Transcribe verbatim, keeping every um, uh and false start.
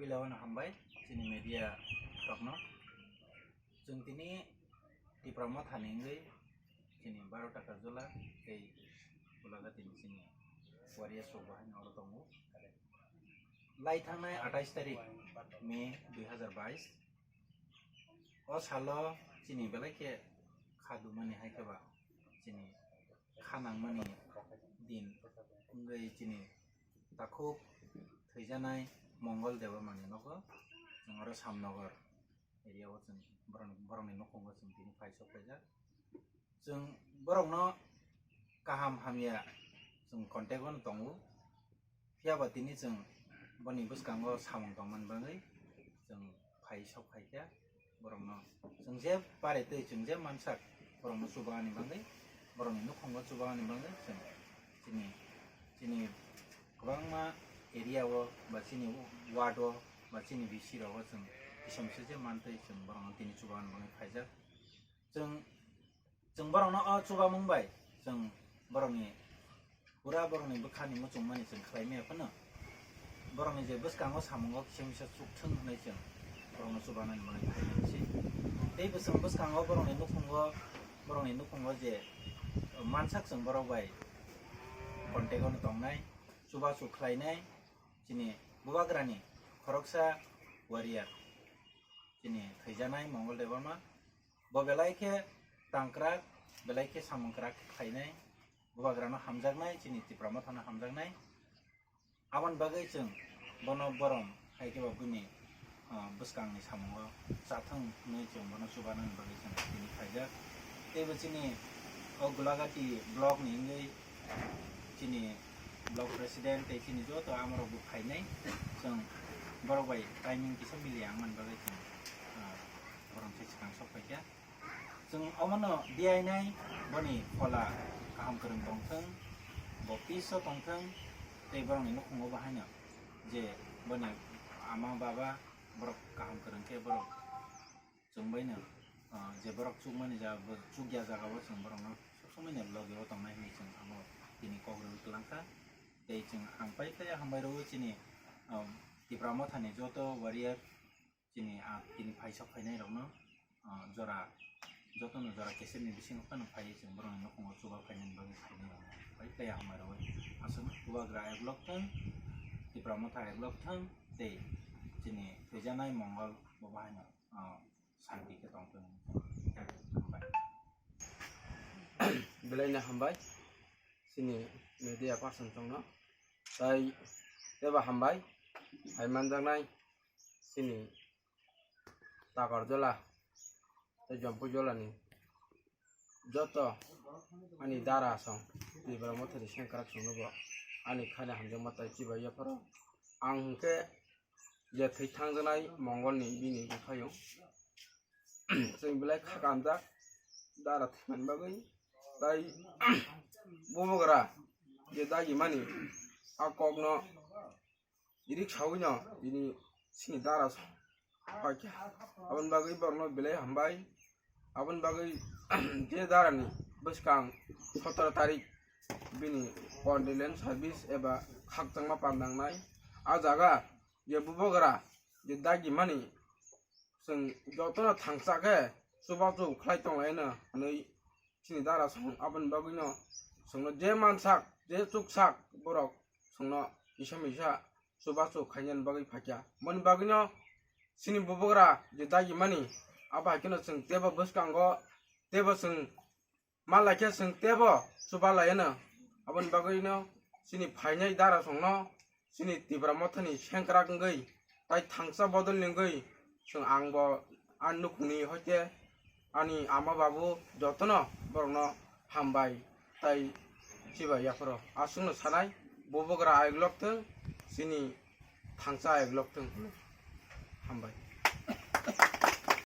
Puila wano hambai chini media rokno. Chwng tini Tipra Motha ni wngwi chini baro taka jola tei Golagati ni chini warriors rok bo haino oro tongo. Lai thangnai atais tarik May dui hazar bais. O salo chini belai khe kha dumani hai khe ba chini kha nangmani din wngwi chini takhuk thwijanai Mongol Debbarma ni nogo chwng oro Samnogor area o chwng borokni, borokni nukhungo chwng tini phai sok phaijak. Chwng borokno kaham hamya chwng contact o tongo. Phiya ba tini chwng boni bwskango samung tongmani bagwi chwng phai sok phai kha borokno. Chwng je pare twi chwng je mansak borokno chubani bagwi, borokni nukhungo chubani bagwi chwng chini, chini kwbangma area o ba chini ward o ba chini V C rogo chwng kisa misa je mantwi chwng borokno tini chubani bagwi phaijak. Chwng, chwng borokno o chubamung bai chwng borokni pura borokni bwkhani muchungmani chwng khlai maya phano borokni je bwskango samungo kisa misa chukthwng hwnwi chwng borokno chubanani bagwi khlai maya se. Tei bwswng bwskango borokni nukhungo, borokni nukhungo je mansak chwng borok bai contact-o no tongnai, chubachu khlainai chini bubagrani khoroksa warrior. Chini thwijanai Mongol Debbarma. Bo belai khe tangkrak, belai khe samung kwrak khainai, bubagrano hamjaknai, chini Tipra Mothano hamjaknai. Aboni bagwi chwng bono borom hai khe bo bini, ah, bwskangni samungo chathwng hwnwi chwng bono chubanani bagwi chwng tini khaijak. Tei bo chini o Golagati block ni wngwi chini block president tei chini joto amorok bo phainai, chwng borok bai timing kisa miliya wngmani bagwi chwng, ah, borok se swkang sok phaikha. Chwng omono diyainai boni phola kaham kwrwng tongthwng, bo peace o tongthwng, tei borokni nukhungo bo haino je boni ama baba borok kaham kwrwng khe borok chwng baino, ah, je borok chukmani jaga, bo chukya jagao chwng borokno sob somoino logi o tongnai hwnwi chwng amo tini kok rwui kwlangkha. Tei chwng ang pai phai hambai rwo chini, ah, Tipra Mothani joto warrior chini, ah, tini phaisok phainai rokno, ah, jora, jotono jora kesepni bisingo phano phaiwi chwng borokni nukhungo chuba phainani bagwi phainai rokno pai phai hambai rwo. Aswk bubagra eglok thwng, Tipra Motha eglok thwng tei chini thwijanai Mongol bo bahaino, ah, santi khe tongthwng. Hambai. Belaino hambai chini media person tongno. Tai teibo hambai hai manjaknai chini Takarjola tei Jompuijolani joto ani dara song Tipra Mothani sengkrak songno bo ani khani hamjakma tai chibai yapharo. Ang hwnkhe je thwi thangjaknai Mongolni bini bwphayung. Chwng belai kha kanjak dara thwimani bagwi. Tai bubagra je dagimani a kokno rik sawino bini sini dara song. Aboni bagwi borokno belai hambai. Aboni bagwi je darani bwskang sotoro tarik bini condolence service eba khakchangma pandangnai. A jaga je bubagra je dagimani chwng jotono thangsa khe chubachu khlai tonglaino hwnwi chini dara song. Aboni bagwino chwngno je mansak, je chuksak borok chwngno kisa misa chubachu khainani bagwi phaikha. Boni bagwino chini bubagra je dagimani, abo hai kheno chwng teibo bwskango teibo chwng ma laikhe chwng teibo chuba laiano. Aboni bagwino chini phainai dara songno chini Tipra Mothani sengkrak wngwi tai thangsa bodol ni wngwi chwng angbo ani nukhungni hoite ani ama babu jotono borokno hambai tai chibai yapharo. Aswkno sanai bubagra aigulok thwng, chini thangsa aigulok thwng. Hambai.